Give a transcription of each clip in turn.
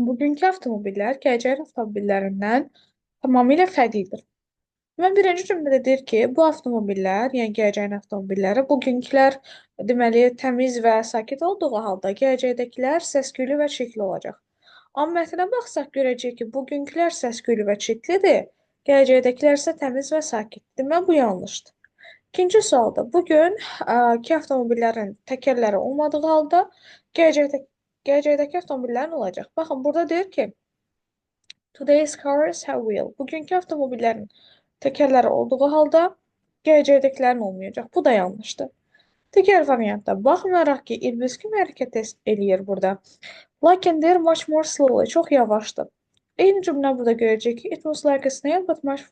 Bugünkü avtomobillər gələcəyin avtomobillərindən tamamilə fərqlidir. Mən birinci cümlədə deyir ki, bu avtomobillər, yəni gələcəyin avtomobilləri, bugünkülər deməli təmiz və sakit olduğu halda gələcəkdəkilər səs-küylü və çirkli olacaq. Amma mətnə baxsaq görəcəyik ki, bugünkülər səs-küylü və çirklidir, gələcəkdəkilər isə təmiz və sakitdir. Deməli bu yanlışdır. İkinci sualda bugün ki avtomobillərin təkərləri olmadığı halda gələcəkdəki avtomobillərin olacaq. Baxın, burada deyir ki, today's cars have wheel. Bugünkü avtomobillərin təkərləri olduğu halda gələcəkdəkilərin olmayacaq. Bu da yanlışdır. Digər variantda baxmayaraq ki, İlbiz kimi hərəkət eləyir burada. Lakin deyir much more slowly, çox yavaşdır. Eyni cümlə burada görəcək ki, it was like a snail but much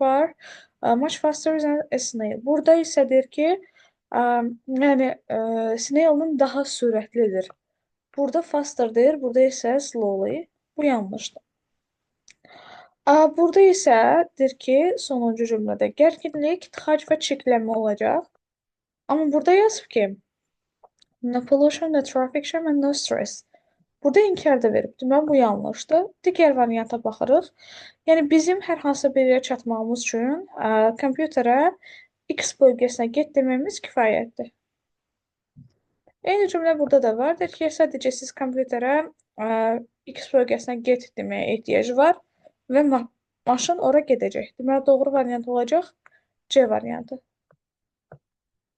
faster than a snail. Burada isə deyir ki, yəni snail'ın daha sürətlidir. Burada faster deyir, burada isə slowly. Bu yanlışdır. Burada isə deyir ki, sonuncu cümlədə gərginlik, tıxac və çirklənmə olacaq. Amma burada yazıb ki, no pollution, no traffic jam and no stress. Burada inkar da verib. Deməli, bu yanlışdır. Digər varianta baxırıq. Yəni, bizim hər hansı bir yerə çatmağımız üçün kompüterə X bölgəsinə get deməyimiz kifayətdir. Eyni cümlə burada da var. Deyir ki, sadəcə siz kompüterə X bölgəsinə get deməyə ehtiyacı var və maşın ora gedəcək. Deməli, doğru variant olacaq C variantı.